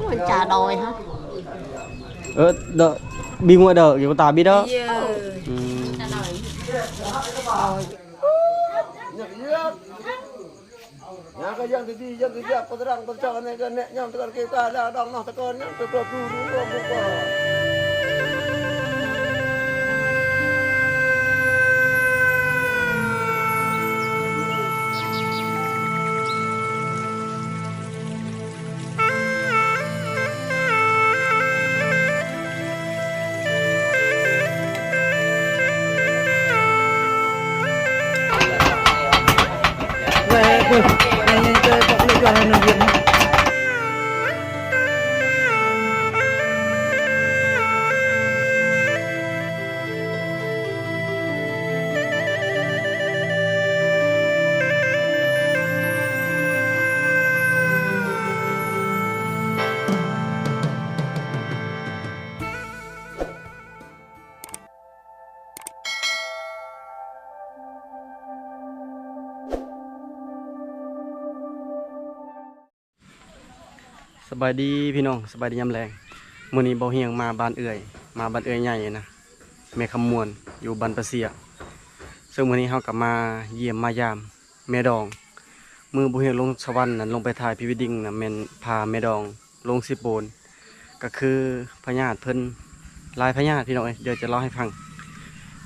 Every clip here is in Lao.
ມັນຈາດອຍຮະ ເອີ ເດີ ບີງວດເດີ ຢູ່ຕາບີເດີ ເອີ ອືມ Nya ka yang tadi, yang tadi apa terang, terang ni kan, nek, yang tekan kita lah, dang nah tekan, yang tekan dulu, dulu, dulu. ສະບາຍດີພີ່ນ້ອງ ສະບາຍດີຍາມແລງ. ມື້ນີ້ເບົາຮຽງມາບ້ານເອື້ອຍ ມາບ້ານເອື້ອຍໃຫຍ່ນະ ແມ່ຄຳມ່ວນ ຢູ່ບ້ານປາເຊຍ. ເຊິ່ງມື້ນີ້ເຮົາກໍມາຢ້ຽມມາຢາມແມ່ດອງ. ມື້ເບົາຮຽງລົງສະຫວັນນັ້ນ ລົງໄປຖ່າຍພຣີເວດດິ້ງນະ ແມ່ນພາແມ່ດອງລົງຊິໂປນ. ກໍຄືພະຍາດເພິ່ນ ຫຼາຍພະຍາດພີ່ນ້ອງເອີຍ ດຽວຈະເລົ່າໃຫ້ຟັງ.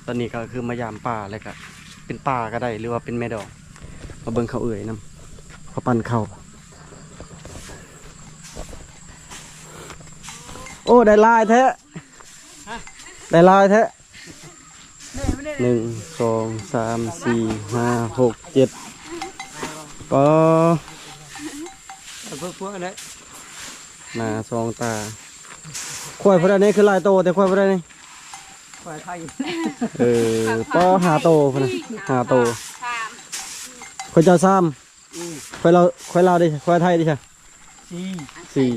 ຕອນນີ້ກໍຄືມາຢາມປາ ແລ້ວກໍເປັນປາກໍໄດ້ ຫຼືວ່າເປັນແມ່ດອງ. ມາເບິ່ງເຂົາເອື້ອຍນຳ ເຂົາປັ່ນເຂົ້າ. ໂອ້ ໄດ້ຫຼາຍແທ້ ໄດ້ຫຼາຍແທ້. ໜຶ່ງ ສອງ ສາມ ສີ່ ຫ້າ ຫົກ ເຈັດ ກໍ ເອົາເພິ່ນພວກນັ້ນແຫຼະ ໜ້າສອງຕາ. ຄວາຍຜູ້ໃດນີ້ຄືຫຼາຍໂຕແຕ່ ຄວາຍຜູ້ໃດນີ້? ຄວາຍໄທ. ເອີ ກໍຫ້າໂຕພຸ້ນນະ ຫ້າໂຕ. ຂ້ອຍເຈົ້າສາມ. ອືມ ຄວາຍລາວ ຄວາຍລາວເດ້ ຄວາຍໄທເດ້ຊະ? ສີ່ ສີ່.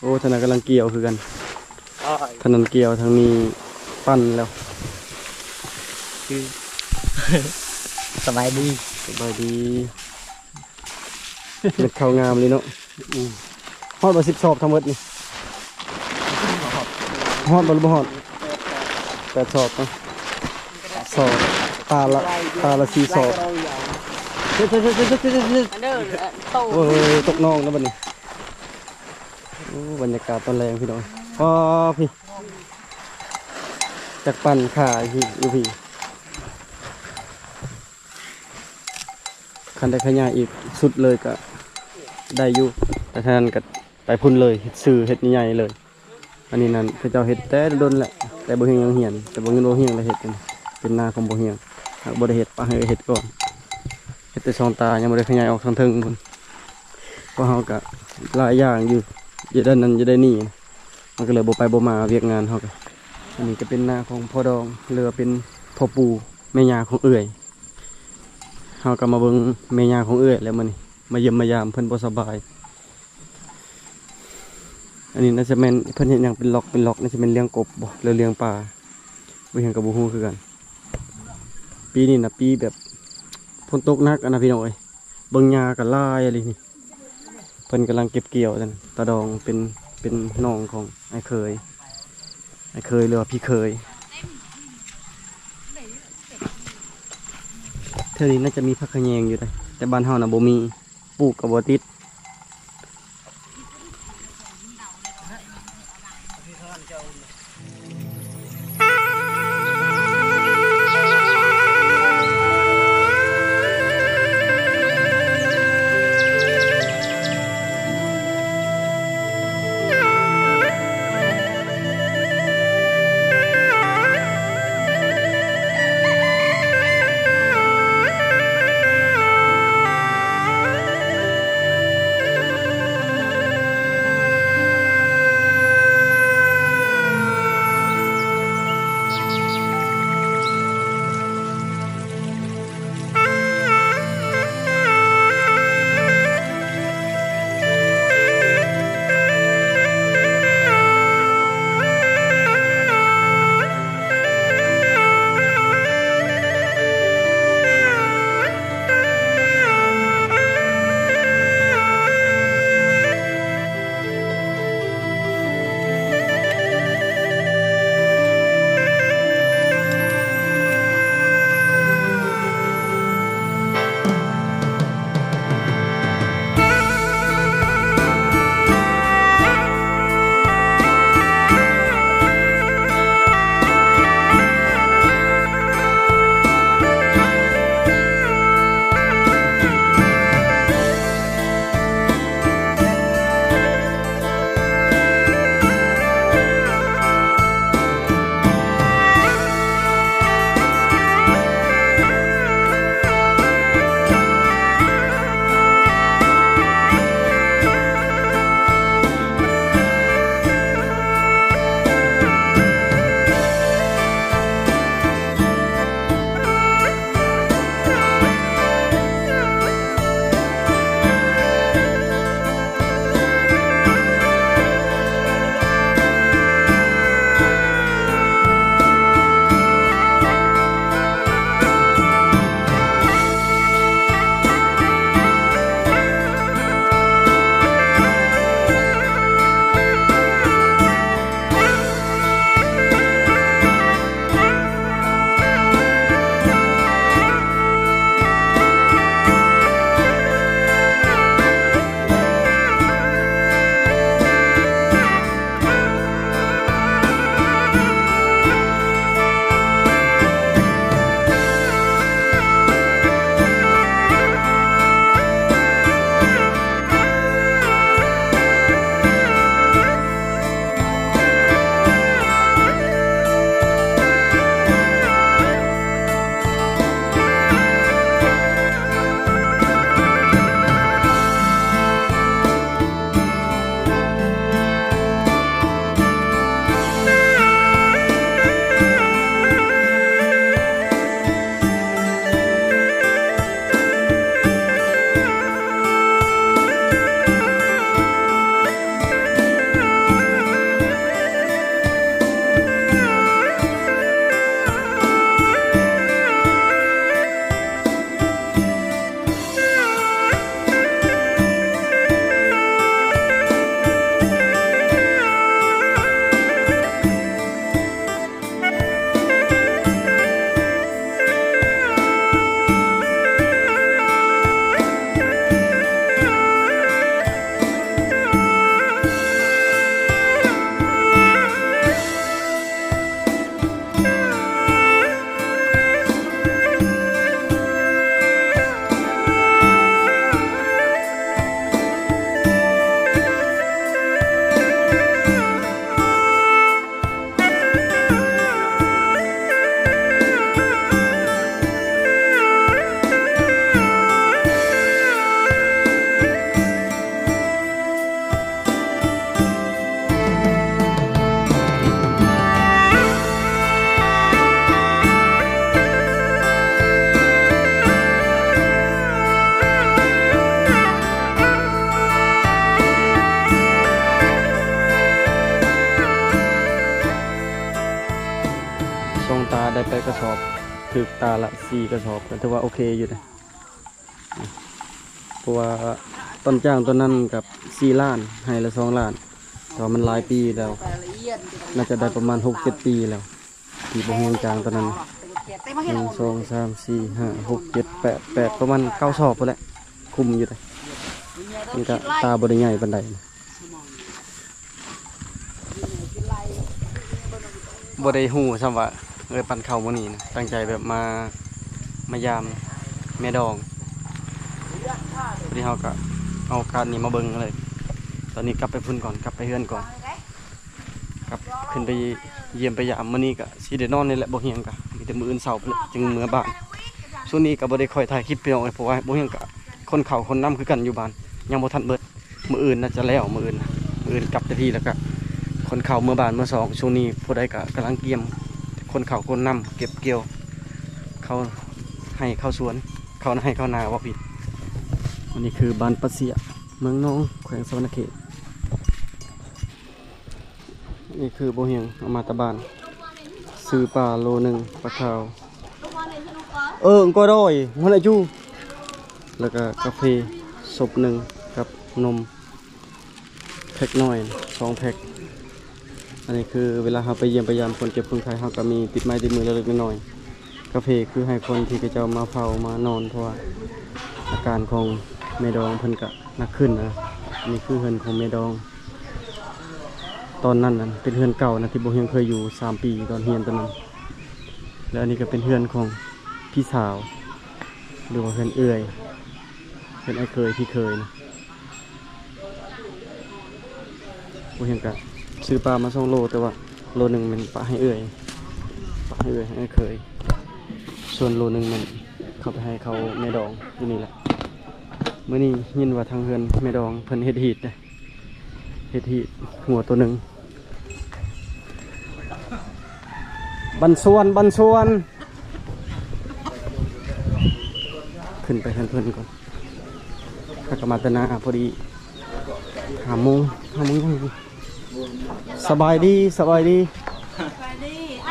ໂອ້ ທາງນັ້ນກຳລັງກ່ຽວຄືກັນ ທາງນັ້ນກ່ຽວ ທາງນີ້ປັ່ນແລ້ວ. ສະບາຍດີ ສະບາຍດີ. ເມັດເຂົ້າງາມເລີຍເນາະ. ອືມ ຮອດບໍ່ ສິບສອບທັງໝົດນີ້? ຮອດບໍ່ ຫຼືບໍ່ຮອດ? ແປດສອບເນາະ ສອບ ຕາລະ ຕາລະສີ່ສອບ. ເດີ ໂອ້ຍ ຕົກໜອງແລ້ວບັດນີ້. ໂອ້ ບັນຍາກາດຕອນແລງພີ່ນ້ອງ. ອໍ ພີ່ ຈັກປັ່ນຂາຍຢູ່ພີ້ ຄັນໄດ້ຂະຫຍາຍອີກສຸດເລີຍກະໄດ້ຢູ່ ແຕ່ທາງນັ້ນກະໄປພຸ້ນເລີຍ ເຮັດຊື່ເຮັດໃຫຍ່ເລີຍ. ອັນນີ້ນັ້ນເຂົາເຈົ້າເຮັດແຕ່ດົນແຫຼະ ແຕ່ບໍ່ຮຽງຍັງຮຽນ ແຕ່ບໍ່ເງິນບໍ່ຮຽງລະເຮັດ. ເປັນນາຂອງບໍ່ຮຽງ ຫາກບໍ່ໄດ້ເຮັດ ປະໃຫ້ເຮັດກ່ອນ. ເຮັດແຕ່ຊ່ອງຕາ ຍັງບໍ່ໄດ້ຂະຫຍາຍອອກທາງເທິງພຸ້ນ. ພວກເຮົາກະຫຼາຍຢ່າງຢູ່ ຢາກໄດ້ນັ້ນຢາກໄດ້ນີ້ ມັນກະເລີຍບໍ່ໄປບໍ່ມາວຽກງານເຮົາກະ. ອັນນີ້ກະເປັນນາຂອງພໍ່ດອງ ຫຼືວ່າເປັນພໍ່ປູ່ແມ່ຍ່າຂອງເອື້ອຍ. ເຮົາກະມາເບິ່ງແມ່ຍ່າຂອງເອື້ອຍແຫຼະມື້ນີ້ ມາຢ້ຽມມາຢາມ ເພິ່ນບໍ່ສະບາຍ. ອັນນີ້ໜ້າຈະແມ່ນ ເພິ່ນເຮັດຫຍັງເປັນລັອກເປັນລັອກ ໜ້າຈະແມ່ນລ້ຽງກົບບໍ່ ຫຼືລ້ຽງປາ ບໍ່ຮຽງກະບໍ່ຮູ້ຄືກັນ. ປີນີ້ນະ ປີແບບຝົນຕົກໜັກຫັ້ນນະພີ່ນ້ອງເອີຍ. ເບິ່ງຫຍ້າກະຫຼາຍອີ່ຫຼີນີ້ ເພິ່ນກຳລັງເກັບກ່ຽວຫັ້ນ. ຕາດອງເປັນ ເປັນນ້ອງຂອງອ້າຍເຂີຍ ອ້າຍເຂີຍ ຫຼືວ່າພີ່ເຂີຍ. ແຖວນີ້ໜ້າຈະມີຜັກຂະແຍງຢູ່ເດ້ ແຕ່ບ້ານເຮົານະບໍ່ມີ ປູກກະບໍ່ຕິດ. ແປດກະສອບ ຖືກຕາລະສີ່ກະສອບ ກໍຖືວ່າໂອເຄຢູ່ເດ້. ເພາະວ່າຕົ້ນຈ້າງຕົ້ນນັ້ນກັບສີ່ລ້ານ ໄຮ່ລະສອງລ້ານ ແຕ່ວ່າມັນຫຼາຍປີແລ້ວ ໜ້າຈະໄດ້ປະມານຫົກເຈັດປີແລ້ວ ທີ່ບໍ່ຮວມຈ້າງຕອນນັ້ນ ໜຶ່ງ ສອງ ສາມ ສີ່ ຫ້າ ຫົກ ເຈັດ ແປດ ແປດ ປະມານເກົ້າສອບພຸ້ນແຫຼະ ຄຸ້ມຢູ່ເດ້. ມັນກະຕາບໍ່ໄດ້ໃຫຍ່ປານໃດ ບໍ່ໄດ້ຮູ້ຊ້ຳວ່າເອື້ອຍປັນເຂົ້າມື້ນີ້ນະ ຕັ້ງໃຈແບບມາ ມາຢາມແມ່ດອງ. ພໍດີເຮົາກະເອົາໂອກາດນີ້ມາເບິ່ງເລີຍ. ຕອນນີ້ກັບໄປພຸ້ນກ່ອນ ກັບໄປເຮືອນກ່ອນ ກັບຂຶ້ນໄປຢ້ຽມໄປຢາມ. ມື້ນີ້ກະຊິໄດ້ນອນນີ້ແຫຼະ ບໍ່ຮຽງກະມີແຕ່ມື້ອື່ນເຊົ້າພຸ້ນແຫຼະຈຶ່ງເມືອບ້ານ. ຊ່ວງນີ້ກະບໍ່ໄດ້ຄ່ອຍຖ່າຍຄລິບພີ່ນ້ອງເອີຍ ເພາະວ່າບໍ່ຮຽງກະຂົນເຂົ້າຂົນນ້ຳຄືກັນຢູ່ບ້ານ ຍັງບໍ່ທັນເບິດ. ມື້ອື່ນໜ້າຈະແລ້ວ ມື້ອື່ນ ມື້ອື່ນກັບແຕ່ພີ້ ແລ້ວກະຂົນເຂົ້າເມືອບ້ານເມືອຊ່ອງ. ຊ່ວງນີ້ຜູ້ໃດກະກຳລັງກຽມຂົນເຂົ້າຂົນນ້ຳ ເກັບກ່ຽວເຂົ້າໄຮ່ເຂົ້າສວນ ເຂົ້າໄຮ່ເຂົ້ານາເວົ້າຜິດ. ອັນນີ້ຄືບ້ານປາເຊຍ ເມືອງໜອງ ແຂວງສະຫວັນນະເຂດ. ນີ້ຄືບໍ່ຮຽງເອົາມາແຕ່ບ້ານ ຊື້ປາໂລໜຶ່ງ ປາຂາວ ເອີ ກອດອຍ ຫັ້ນແຫຼະຢູ່ ແລ້ວກະກາເຟສົບໜຶ່ງ ກັບນົມແພັກນ້ອຍສອງແພັກ. ອັນນີ້ຄືເວລາເຮົາໄປຢ້ຽມໄປຢາມຄົນເຈັບຄົນໄຂ້ ເຮົາກະມີຕິດໄມ້ຕິດມືເລັກໆນ້ອຍໆ. ກາເຟຄືໃຫ້ຄົນທີ່ເຂົາເຈົ້າມາເຝົ້າມານອນ ເພາະວ່າອາການຂອງແມ່ດອງເພິ່ນກະໜັກຂຶ້ນນະ. ນີ້ຄືເຮືອນຂອງແມ່ດອງ ຕອນນັ້ນນັ້ນເປັນເຮືອນເກົ່ານະ ທີ່ບໍ່ຮຽງເຄີຍຢູ່ສາມປີຕອນຮຽນຕອນນັ້ນ. ແລ້ວອັນນີ້ກະເປັນເຮືອນຂອງພີ່ສາວ ຫຼືວ່າເຮືອນເອື້ອຍ ເຮືອນອ້າຍເຂີຍພີ່ເຂີຍນະ. ບໍ່ຮຽງກະຊື້ປາມາສອງໂລ ແຕ່ວ່າໂລໜຶ່ງແມ່ນປະໃຫ້ເອື້ອຍ ປະໃຫ້ເອື້ອຍ ໃຫ້ອ້າຍເຂີຍ. ສ່ວນໂລໜຶ່ງແມ່ນເຂົ້າໄປໃຫ້ເຂົາແມ່ດອງຢູ່ນີ້ແຫຼະ. ມື້ນີ້ຍິນວ່າທາງເຮືອນແມ່ດອງເພິ່ນເຮັດຮີດເດ້ ເຮັດຮີດງົວໂຕໜຶ່ງ. ບັນຊວນ ບັນຊວນ ຂຶ້ນໄປເຮືອນເພິ່ນກ່ອນ. ເຮົາກະມາແຕ່ໜ້າພໍດີ ຫ້າໂມງ ຫ້າໂມງ. ສະບາຍດີ ສະບາຍດີ. ສະບາຍດີ. ອ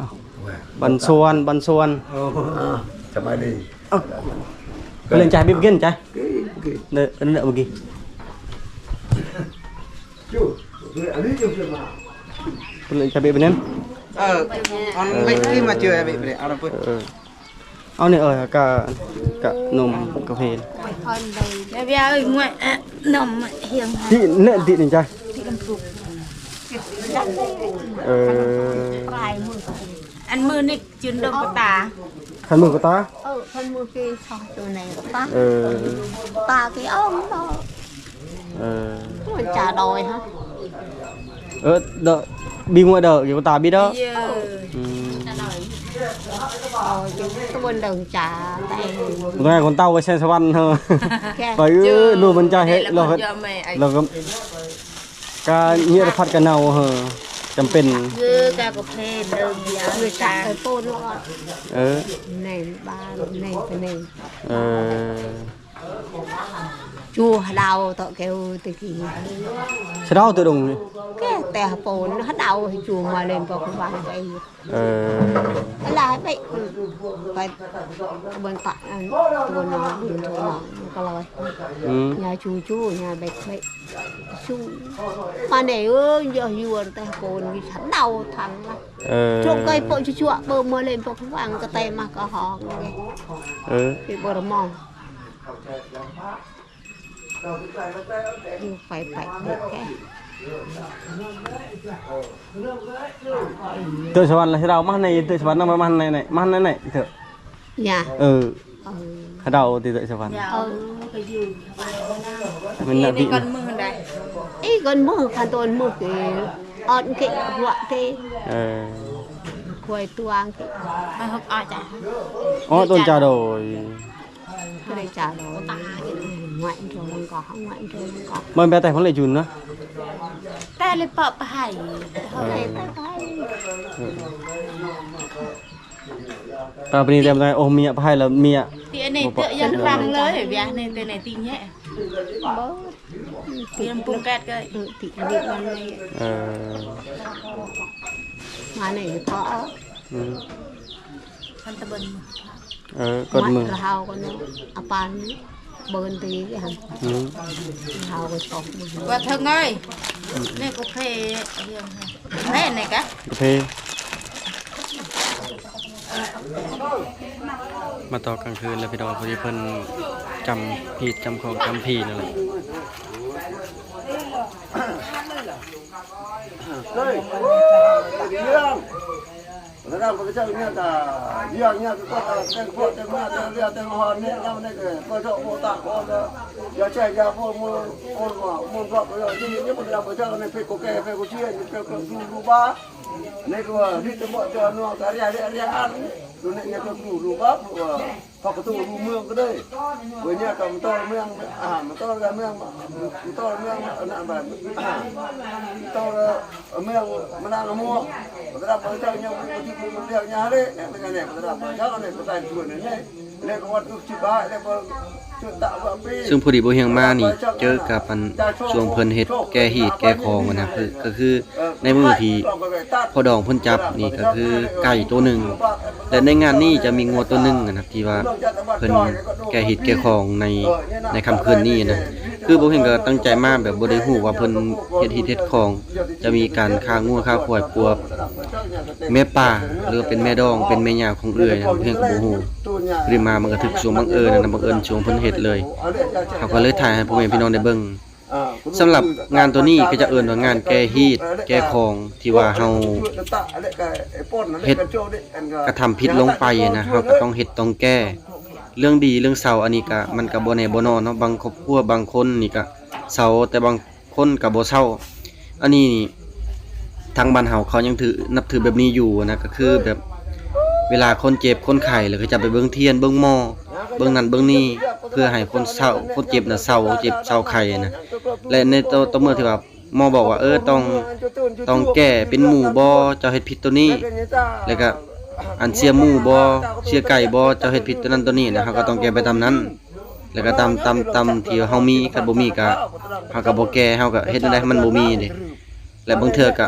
້າວ ບັນຊວນ ບັນຊວນ. ເອີ ສະບາຍດີ. ເອີ ເພິ່ນເອີ້ນຈາຍບິບກິນຈາຍ. ໂອເຄ ໂອເຄ ເດີ ອັນນັ້ນເມື່ອກີ້ ເພິ່ນເອີ້ນຈາຍບິບນັ້ນ. ເອີ ອັນເມື່ອກີ້ມາເຈີອບິບເລີຍ ເອົານຳເພິ່ນ. ເອີ ເອົານີ້ ເອີ ກະ ກະນົມກາເຟ. ແມ່ເວຍເອີຍ ງວຍ ເອີ ນົມຮຽງ ທີ່ເນາະ ທີ່ນີ້ຈ້ະ. ເອີ ອັນມື້ນີ້ຈື່ນດົງກະຕາ ຄັນມື້ກະຕາ. ເອີ ຄັນມື້ກີ້ຊອກໂຕໃນກະຕາ. ເອີ ຕາກີ້ອອງເນາະ. ເອີ ມັນຈາດອຍຮະ. ເອີ ເດີ ບີງວດເດີ ຢູ່ກະຕາບີເດີ. ເອີ ອືມ ໂອ້ຍ ຕົວເດີງຈາແຕ່ ຕົວໃຫຍ່ຄົນເຕົ້າໄວ້ແສງສະຫວັນເຮີ ໄປເອີ ລູກມັນຈາເຮັດ ລາວ ລາວກະ ກະເຍຍລະພັດກະເນົ່າເຮີ ຈຳເປັນ. ເອີ ກະກະເພເດີງຈາ ເອີ ໃນບ້ານ ໃນ ໃນ ເອີ ຈູຮະດາວເຕາະແກວຕະກີ້ ສະເດົາຕົວດົງນີ້ ແກແຕ່ໂປນຮະດາວຈູມາເຫຼັ້ນປອກວາງໄປ. ເອີ ລາຍໄປ ໄປເບິ່ງປະ ອັນ ຕົວນ້ອງ ຕົວນ້ອງກະລອຍ. ອືມ ຍາຈູ ຈູ ຍາເບັດໄປ ຊູມາແນ່ເອີຍ ຢໍ່ຢວນແຕ່ໂກນວິຊາເດົາທັງລະ. ເອີ ຊ່ວງໄກໂປະຊົ່ວໆ ເບິ່ງມາເຫຼັ້ນປອກວາງກະແຕມາກະຮອງ. ເອີ ໄປບໍ່ລະມອງ. ໄປ ໄປ ໄປແທ້ ເຕີສະຫວັນລະ ເຮົາມາໃນເຕີສະຫວັນນຳ ມາໃນ ມາໃນ ເຕີ ຍາ ເອີ ເອີ ຂະເດົາຕິເຕີສະຫວັນ ເອີ ມັນນະ ອີກອນມື້ໃດ ອີກອນມື້ ຄັນຕອນມື້ເກ ອອນເກ ຫົວເກ ເອີ ຄວາຍຕວງເກ ອາ ອາຈານ ອໍ ຕົ້ນຈາໂດຍ. ມັນແປແຕ່ຄົນລະຈຸນນະ ແຕ່ເລີຍເປາະປະໄຫ ເອີ ເອີ. ປາປະນີແຕ່ບໍ່ໄດ້ ໂອ້ ເມຍໄປໃຫ້ແລ້ວເມຍ ທີ່ອັນນີ້ເຕີຍັງຟັງເລີຍ ວຽກນີ້ແຕ່ໃນຕິແຍະ ບໍ່ ທີ່ມັນປຸງແກດກໍ ເອີ ທີ່ອັນນີ້ມັນ ເອີ ມາໃນພໍ່ ອືມ ມັນຕະເບິ່ນ ເອີ ກົດມື ລະເຮົາກໍເນາະ ອາປານນີ້ ເບິ່ງຕີຫັ້ນ ອືມ ເຮົາກໍຊອກເບິ່ງ ວ່າເຖິງເອີຍ ອືມ ນີ້ກໍເພ ແມ່ນນີ້ກະ ກະເພ ມາຕໍ່ກາງຄືນແລ້ວພີ່ນ້ອງ ພໍດີເພິ່ນຈຳຮີດຈຳຂອງຈຳຜີນັ້ນແຫຼະ. ເຮີ້ຍ ເລື່ອງ ລະດັບພະເຈົ້າເນຍ ຕາເລື່ອງເນຍ ກໍແຕ່ງພວກແຕ່ງມາແຕ່ງເຮືອແຕ່ງຮອນເນຍ ເຮົາເນຍ ກໍເຈົ້າໂອຕະໂອ ຢ່າແຊ່ຢ່າພວກ ໂອ ໂອ ໂອ ພວກ ທີ່ນີ້ ລະດັບພະເຈົ້າໃນເພດກໍແກ່ເພດກໍເຊຍ ເຈົ້າກໍດູດູບາ ໃນຕົວທີ່ຕະໝໍເຈົ້ານອກກະເຣຍເຣຍເຣຍອັນ ໂຕນີ້ກໍດູດູບາ ພວກ ພວກກະຕູເມືອງກໍເລີຍ ເວີຍເນຍກໍມາຕໍ່ເມືອງ ອາ ມາຕໍ່ເມືອງ ມາຕໍ່ເມືອງ ອັນນັ້ນບາດ ມາຕໍ່ເມືອງມານາງອະມົວ ລະດັບພະເຈົ້າຍັງບໍ່ຖືກເລື່ອງຫຍັງເລີຍ ແນວນີ້ລະດັບພະເຈົ້ານີ້ບໍ່ໄດ້ຊ່ວຍນີ້ ແລ້ວກໍວ່າຖືກຊິບາດ ແລ້ວກໍຖືກຕະວ່າປີ ຊຶ່ງພໍດີບໍ່ຮຽງມານີ້ ເຈີກັບອັນຊ່ວງເພິ່ນເຮັດແກ່ຮີດແກ່ຂອງຫັ້ນນະ ຄື ກໍຄືໃນມື້ທີ່ພໍ່ດອງເພິ່ນຈັບນີ້ ກໍຄືໄກ່ໂຕໜຶ່ງ ແລະ ໃນງານນີ້ຈະມີງົວໂຕໜຶ່ງຫັ້ນນະ ທີ່ວ່າເພິ່ນແກ່ຮີດແກ່ຂອງໃນ ໃນຄ່ຳຄືນນີ້ນະ ຄືບໍ່ຮຽງກໍຕັ້ງໃຈມາແບບບໍ່ໄດ້ຮູ້ວ່າເພິ່ນເຮັດຮີດເຮັດຂອງ ຈະມີການຂ້າງົວຂ້າຄວາຍປົວແມ່ປ່າ ຫຼືວ່າເປັນແມ່ດອງ ເປັນແມ່ຍ່າຂອງເອື້ອຍນະ ເຮົາກໍບໍ່ຮູ້ ພໍດີມາມັນກໍຖືກຊ່ວງບັງເອີນນະ ບັງເອີນຊ່ວງເພິ່ນເຮັດເລີຍ ເຮົາກໍເລີຍຖ່າຍໃຫ້ພໍ່ແມ່ພີ່ນ້ອງໄດ້ເບິ່ງ. ສຳລັບງານໂຕນີ້ເຂົາເຈົ້າເອີ້ນວ່າງານແກ່ຮີດແກ່ຂອງ ທີ່ວ່າເຮົາເຮັດກະທຳຜິດລົງໄປນະ ເຮົາກໍຕ້ອງເຮັດຕ້ອງແກ້ ເລື່ອງດີເລື່ອງເຊົາ ອັນນີ້ກະ ມັນກະບໍ່ແນ່ບໍ່ນອນເນາະ ບາງຄອບຄົວບາງຄົນນີ້ກະເຊົາ ແຕ່ບາງ ຄົນກໍບໍ່ເຊົາ ອັນນີ້ທາງບ້ານເຮົາເຂົາຍັງຖື ນັບຖືແບບນີ້ຢູ່ນະ ກໍຄືແບບເວລາຄົນເຈັບຄົນໄຂ້ ແລ້ວເຂົາເຈົ້າໄປເບິ່ງທຽນເບິ່ງໝໍ ເບິ່ງນັ້ນເບິ່ງນີ້ ເພື່ອໃຫ້ຄົນເຊົາ ຄົນເຈັບນະເຊົາ ເຈັບເຊົາໄຂ້ນະ ແລະ ໃນຕໍ່ ຕໍ່ເມື່ອທີ່ວ່າໝໍບອກວ່າ ເອີ ຕ້ອງ ຕ້ອງແກ້ເປັນໝູບໍ່ ເຈົ້າເຮັດຜິດໂຕນີ້ ແລ້ວກໍອັນເສຍໝູບໍ່ ເສຍໄກ່ບໍ່ ເຈົ້າເຮັດຜິດໂຕນັ້ນໂຕນີ້ນະ ເຮົາກໍຕ້ອງແກ້ໄປຕາມນັ້ນ. ແລ້ວກໍຕາມ ຕາມ ຕາມທີ່ເຮົາມີ ຄັນບໍ່ມີກໍ ເຮົາກໍບໍ່ແກ້ ເຮົາກໍເຮັດແນວໃດໃຫ້ມັນບໍ່ມີເດ້ ແລະ ບາງເທື່ອກໍ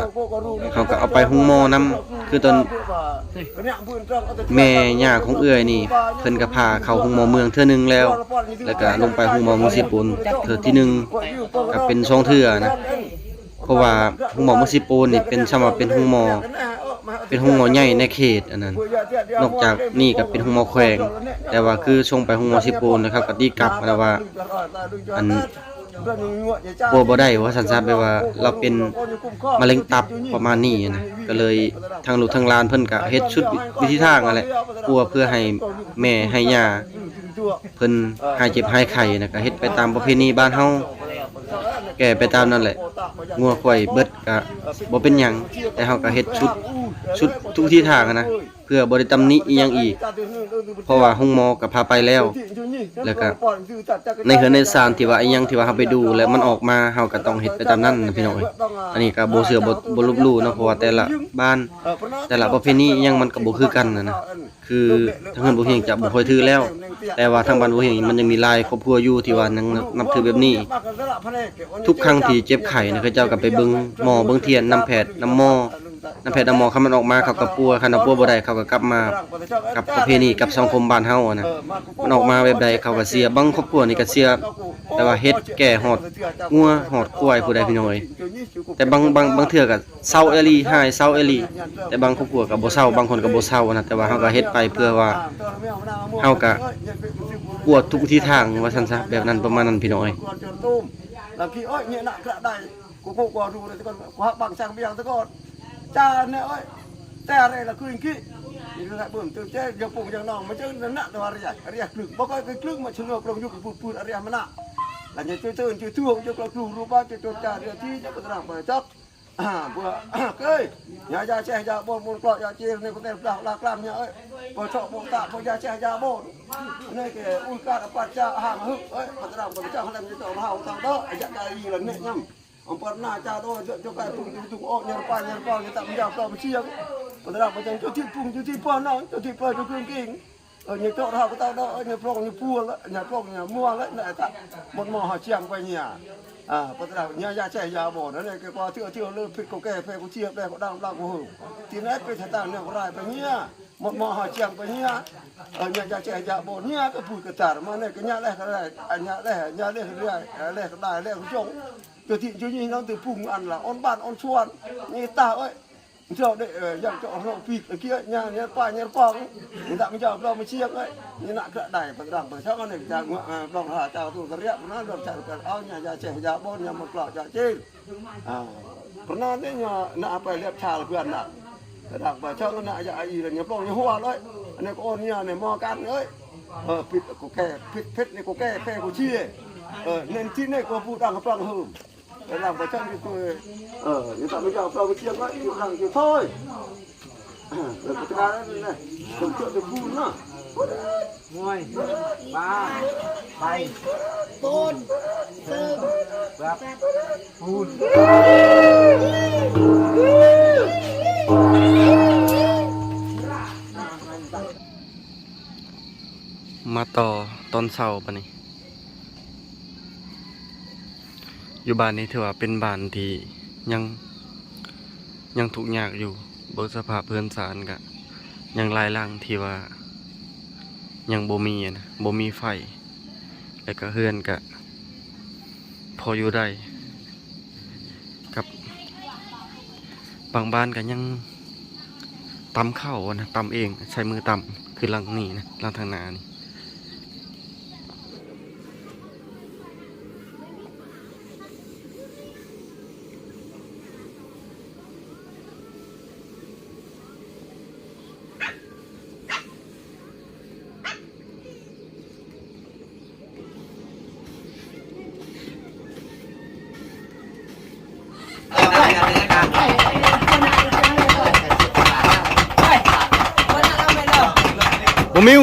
ເຮົາກໍເອົາໄປໂຮງໝໍນຳ ຄືຕອນແມ່ຍ່າຂອງເອື້ອຍນີ້ ເພິ່ນກໍພາເຂົ້າໂຮງໝໍເມືອງເທື່ອໜຶ່ງແລ້ວ ແລ້ວກໍລົງໄປໂຮງໝໍເມືອງເຊໂປນເທື່ອທີໜຶ່ງ ກໍເປັນສອງເທື່ອນະ. ເພາະວ່າໂຮງໝໍເມືອງເຊໂປນນີ້ເປັນ ສ່ຳວ່າເປັນໂຮງໝໍ ເປັນໂຮງໝໍໃຫຍ່ໃນເຂດອັນນັ້ນ ນອກຈາກນີ້ກໍເປັນໂຮງໝໍແຂວງ ແຕ່ວ່າຄືສົ່ງໄປໂຮງໝໍເຊໂປນ ແລ້ວເຂົາກໍຕີກັບ ແບບວ່າ ອັນ ປົວບໍ່ໄດ້ວ່າຊັ້ນຊະ ແບບວ່າລາວເປັນມະເຮັງຕັບປະມານນີ້ນະ ກໍເລີຍທາງລູກທາງຫຼານເພິ່ນກໍເຮັດສຸດວິທີທາງຫັ້ນແຫຼະ ປົວເພື່ອໃຫ້ແມ່ໃຫ້ຍ່າ ເພິ່ນຫາຍເຈັບຫາຍໄຂ້ນະ ກະເຮັດໄປຕາມປະເພນີບ້ານເຮົາ ແກ່ໄປຕາມນັ້ນແຫຼະ ງົວຄວາຍເບິດກະບໍ່ເປັນຫຍັງ ແຕ່ເຮົາກະເຮັດສຸດ ສຸດທຸກວິທີທາງຫັ້ນນະ ເພື່ອບໍ່ໄດ້ຕຳໜິອີ່ຫຍັງອີກ ເພາະວ່າໂຮງໝໍກະພາໄປແລ້ວ ແລ້ວກະໃນເຮືອນໃນຊານທີ່ວ່າອີ່ຫຍັງທີ່ວ່າເຮົາໄປດູແລ້ວມັນອອກມາ ເຮົາກະຕ້ອງເຮັດໄປຕາມນັ້ນນະພີ່ນ້ອງເອີຍ. ອັນນີ້ກະບໍ່ເຊື່ອ ບໍ່ ບໍ່ລົບຫຼູ່ເນາະ ເພາະວ່າແຕ່ລະບ້ານ ແຕ່ລະປະເພນີອີ່ຫຍັງມັນກະບໍ່ຄືກັນຫັ້ນນະ. ຄືທາງເຮືອນບໍ່ຮຽງຈະບໍ່ຄ່ອຍຖືແລ້ວ ແຕ່ວ່າທາງບ້ານບໍ່ຮຽງມັນຍັງມີຫຼາຍຄອບຄົວຢູ່ທີ່ວ່າຍັງນັບຖືແບບນີ້. ທຸກຄັ້ງທີ່ເຈັບໄຂ້ນະ ເຂົາເຈົ້າກໍໄປເບິ່ງໝໍເບິ່ງທຽນນຳແພດນຳໝໍ ນຳແພດນຳໝໍ ຄັນມັນອອກມາເຂົາກໍປົວ ຄັນວ່າປົວບໍ່ໄດ້ເຂົາກໍກັບມາກັບປະເພນີກັບສັງຄົມບ້ານເຮົາຫັ້ນນະ. ມັນອອກມາແບບໃດເຂົາກໍເຊື່ອ ບາງຄອບຄົວນີ້ກໍເຊື່ອ ແຕ່ວ່າເຮັດແກ່ຮອດງົວຮອດຄວາຍຜູ້ໃດພີ່ນ້ອງເອີຍ. ແຕ່ບາງ ບາງ ບາງເທື່ອກໍ ເຊົາອີ່ຫຼີ ຫາຍເຊົາອີ່ຫຼີ ແຕ່ບາງຄອບຄົວກໍບໍ່ເຊົາ ບາງຄົນກໍບໍ່ເຊົານະ ແຕ່ວ່າເຮົາກໍເຮັດໄປເພື່ອວ່າເຮົາກໍກວດທຸກທິດທາງວ່າຊັ້ນຊະ ແບບນັ້ນປະມານນັ້ນພີ່ນ້ອງເອີຍ. ລະກີ້ເອີຍ ເງຍໜ້າກະໄດ້ ກູໂກກວາດູເລີຍຕະກ່ອນ ກູຮັກບັງຊ່າງບຽງຕະກ່ອນ ຈານເອີຍ ແຕ່ເຣລະຄືນກີ້ ນີ້ລະເບິ່ມຕື່ມເຈ ຢາປຸງຢານອງມາເຈີນະ ຕະວາເຣ ເຣກລຶກ ບໍ່ຄ່ອຍກຶກມາຊະໂນໂປງຍຸກປືດໆ ອາເຣມະນະ ລະເນຍເຈີເຈີນເຈີທວງ ເຈີກລະກລູຮູບາ ເຈີໂຈດຈາເຣທີ່ ເນຍປະຕະນາງປະຈັກ ອາ ເພື່ອເກີຍ ຍາ ຢາແຊ ຢາໂບນ ໂບນເກາະ ຢາເຈ ໃນປະເທດລາວ ລາວກລາມ ຍາເອີຍ ບໍ່ເຊາະບໍ່ຕະ ບໍ່ຢາແຊ ຢາໂບນ ໃນແກ່ອຸຍກາດອະປັດຈາ ອາຫານມະຫຶກ ເອີຍ ພັດຕະນາມ ພະເຈົ້າ ແລະ ເຈົ້າລາວ ເຈົ້າເດີ ອາຍະກາອີ ລະແນະນຳ ອຳປະນາຈາໂດ ເຈົ້າກາຍປຸງຕຸງໂອ ຍາລະປາ ຍາລະປາ ຍາຕະ ຍາປາ ມະຊຽງ Padahal macam cuti pung, cuti puasa, cuti puasa, cuti king. Ơ, ñu trộm hao cái tao đó, ơ, ñu trộm, ñu pua lắm, ñu trộm, ñu mua lắm, nó ta một mò họ chiang quay nhà. À, padahal nhà già trẻ già bò, nó này cái qua thưa thưa lơ phết cô kè, phết cô chia, phết cô đang, đang cô hử. Thì nãy phết thằng tao nèo rai quay nhà, một mò họ chiang quay nhà. Ơ, nhà già trẻ già bò, nhà cái bụi cái tар, mà này cái nhà lẻ cái này, à, nhà lẻ, nhà lẻ cái này, à, lẻ cái đài, lẻ cái trống. Cho thị cho nhị nó từ phung ăn là ôn ban, ôn xuân, nhị ta ơi. Cho để, ờ, dòng cho nó phịt ở kia, nhà, nhà pa, nhà pong. Người ta mới cho lo mới chiếc ấy. Như nặng cỡ đài, phần răng, phần sáu này, cha ngựa, ờ, lòng hà, cha tu, cái riêng nó, lòng cha, cái áo, nhà, nhà, trẻ, nhà, bốn, nhà, một lọ, nhà, trên. À, phần nan đấy, nhà, nạ, phải lép cha là quyền nạ. Cái đằng, phải cho nó nạ, nhà, y là nhà pong, nhà hoa đấy. Anh ấy có ôn nhà này, mò cắn ấy. Ờ, phịt, có kè, phịt, phịt này, có kè, phê, có chia. Ờ, nên chi này, có vụ đang, có pong hương. Cái lòng phải chân cái tôi, ờ, người ta mới cho, cho cái chiếc ấy, cái thằng cái thôi. Rồi cái thứ hai này, này, đừng chọn được phun nữa. Ngồi. Ba. Bảy. Bốn. Tư. Bắp. Phun. ມາຕໍ່ຕອນເຊົ້າບາດນີ້. ຢູ່ບ້ານນີ້ຖືວ່າເປັນບ້ານທີ່ຍັງ ຍັງທຸກຍາກຢູ່. ເບິ່ງສະພາບເຮືອນຊານກະຍັງຫຼາຍຫຼັງທີ່ວ່າຍັງບໍ່ມີນະ, ບໍ່ມີໄຟ. ແລ້ວກະເຮືອນກະພໍຢູ່ໄດ້ ກັບບາງບ້ານກໍຍັງຕຳເຂົ້ານະ, ຕຳເອງ ໃຊ້ມືຕຳ ຄືຫຼັງນີ້ນະ, ຫຼັງທາງໜ້ານີ້. ບໍ່ມີ.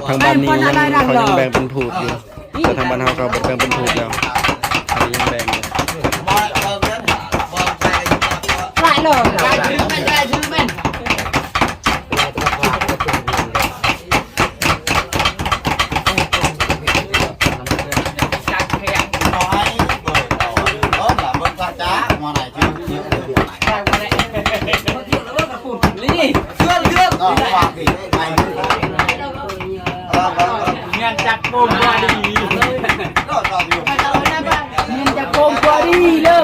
ທາງບ້ານນີ້ຍັງ ເຂົາຍັງແບ່ງເປັນພູດຢູ່. ແຕ່ທາງບ້ານເຮົາກໍບໍ່ແບ່ງເປັນພູດແລ້ວ, ອັນນີ້ຍັງແບ່ງຢູ່. ຫຼາຍເລີຍ ເຮືອນຈັກໂກມບໍ່ດີ ເຮືອນຈັກໂກມບໍ່ດີເດີ.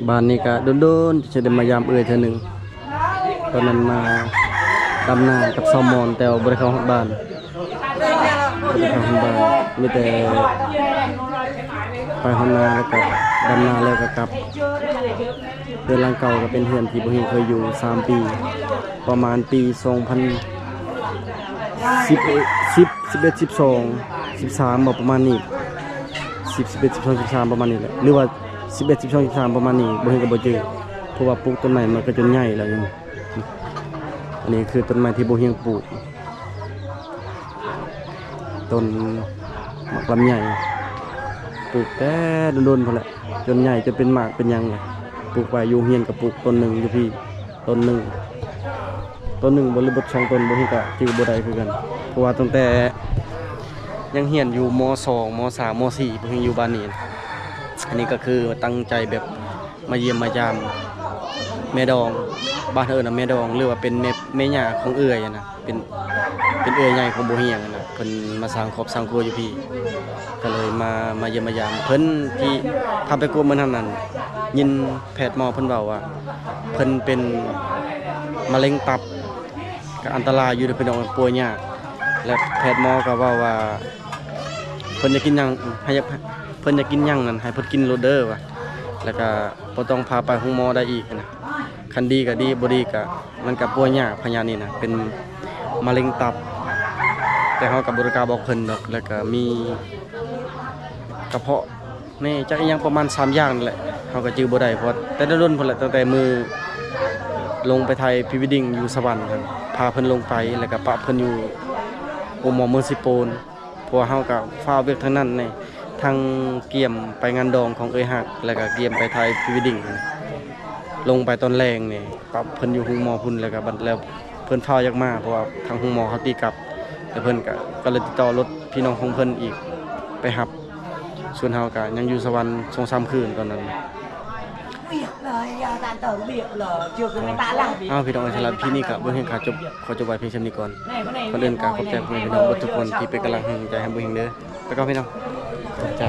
ບ້ານນີ້ກະດົນໆຈະໄດ້ມາຢາມເອື້ອຍເທື່ອໜຶ່ງ. ຕອນນັ້ນມາດຳນາກັບຊາວມອນ ແຕ່ວ່າບໍ່ໄດ້ເຂົ້າຮອດບ້ານ, ບໍ່ໄດ້ເຂົ້າຮອດບ້ານ, ມີແຕ່ໄປຮອດນາແລ້ວກະດຳນາແລ້ວກະກັບ. ເຮືອນຫຼັງເກົ່າກໍເປັນເຮືອນທີ່ບໍ່ເຫັນເຄີຍຢູ່ສາມປີ, ປະມານປີສອງພັນສິບເອັດ ສິບ ສິບເອັດ ສິບສອງ ສິບສາມ ບໍ່ ປະມານນີ້, ສິບ ສິບເອັດ ສິບສອງ ສິບສາມ ປະມານນີ້ແຫຼະ ຫຼືວ່າ ສິບເອັດ ສິບສອງ ສິບສາມ ປະມານນີ້, ບໍ່ເຫັນກໍບໍ່ຈື່ ເພາະວ່າປູກຕົ້ນໄມ້ມັນກໍຈົນໃຫຍ່ແລ້ວ. ອັນນີ້ຄືຕົ້ນໄມ້ທີ່ບໍ່ຮຽງປູກ, ຕົ້ນໝາກລຳໄຍ, ປູກແຕ່ດົນໆພຸ້ນແຫຼະ ຈົນໃຫຍ່ ຈົນເປັນໝາກເປັນຫຍັງ. ປູກໄວ້ຢູ່ໂຮງຮຽນກໍປູກຕົ້ນໜຶ່ງ, ຢູ່ພີ້ຕົ້ນໜຶ່ງ, ຕົ້ນໜຶ່ງບໍ່ ຫຼືບໍ່ສອງຕົ້ນ ບໍ່ເຫັນ ກໍຈື່ບໍ່ໄດ້ຄືກັນ, ເພາະວ່າຕັ້ງແຕ່ຍັງຮຽນຢູ່ ມໍສອງ ມໍສາມ ມໍສີ່ ບໍ່ເຫັນຢູ່ບ້ານນີ້. ອັນນີ້ກໍຄືຕັ້ງໃຈແບບ ມາຢ້ຽມມາຢາມແມ່ດອງ, ບ້ານເຮົາເອີ້ນວ່າແມ່ດອງ ຫຼືວ່າເປັນແມ່ ແມ່ຍ່າຂອງເອື້ອຍຫັ້ນນະ, ເປັນ ເປັນເອື້ອຍໃຫຍ່ຂອງບໍ່ຮຽງຫັ້ນນະ, ເພິ່ນມາສ້າງຄອບສ້າງຄົວຢູ່ພີ້, ກໍເລີຍມາ ມາຢ້ຽມມາຢາມເພິ່ນ. ທີ່ພາໄປກວດມື້ນັ້ນນັ້ນ ຍິນແພດໝໍເພິ່ນເວົ້າວ່າ ເພິ່ນເປັນມະເຮັງຕັບ, ກໍອັນຕະລາຍຢູ່ເດີພີ່ນ້ອງ, ປ່ວຍຍາກ. ແລະແພດໝໍກໍເວົ້າວ່າ ເພິ່ນຢາກກິນຫຍັງ ໃຫ້ ເພິ່ນຢາກກິນຫຍັງນັ້ນ ໃຫ້ເພິ່ນກິນໂລດເດີວ່າ. ແລ້ວກະບໍ່ຕ້ອງພາໄປໂຮງໝໍໄດ້ອີກນະ. ຄັນດີກະດີ ບໍ່ດີກະ ມັນກະປ່ວຍຍາກ ພະຍາດນີ້ນະ ເປັນມະເຮັງຕັບ. ແຕ່ເຮົາກະບໍ່ໄດ້ກ້າບອກເພິ່ນດອກ. ແລ້ວກະມີກະເພາະ ນີ້ ຈັກອີ່ຫຍັງປະມານສາມຢ່າງນີ້ແຫຼະ ເຮົາກໍຈື່ບໍ່ໄດ້ ເພາະວ່າແຕ່ດົນໆພຸ້ນແຫຼະ ຕັ້ງແຕ່ມື້ລົງໄປຖ່າຍພຣີເວດດິ້ງຢູ່ສະຫວັນຫັ້ນ ພາເພິ່ນລົງໄປ ແລ້ວກໍປະເພິ່ນຢູ່ໂຮງໝໍເມືອງເຊໂປນ ເພາະວ່າເຮົາກໍຟ້າວວຽກທາງນັ້ນແດ່ ທັງກຽມໄປງານດອງຂອງເອື້ອຍຮັກ ແລ້ວກໍກຽມໄປຖ່າຍພຣີເວດດິ້ງ ລົງໄປຕອນແລງນີ້ ປະເພິ່ນຢູ່ໂຮງໝໍພຸ້ນ ແລ້ວກໍບັດແລ້ວ ເພິ່ນຟ້າວຢາກມາ ເພາະວ່າທາງໂຮງໝໍເຂົາຕີກັບ ແລ້ວເພິ່ນກະ ກໍເລີຍຕິດຕໍ່ລົດພີ່ນ້ອງຂອງເພິ່ນອີກໄປຮັບ. ສ່ວນເຮົາກະຍັງຢູ່ສະຫວັນສອງສາມຄືນຕອນນັ້ນ. ເອົາ ພີ່ນ້ອງເອີຍ ສຳລັບຄລິບນີ້ກະບໍ່ເຫັນຂາຈົບ ຂໍຈົບໄວ້ພຽງສ່ຳນີ້ກ່ອນ. ກ່ອນອື່ນກະຂອບໃຈພໍ່ແມ່ພີ່ນ້ອງເບິດທຸກຄົນທີ່ເປັນກຳລັງແຮງໃຈໃຫ້ບໍ່ເຫັນເດີ. ໄປກ່ອນພີ່ນ້ອງ ຂອບໃຈ.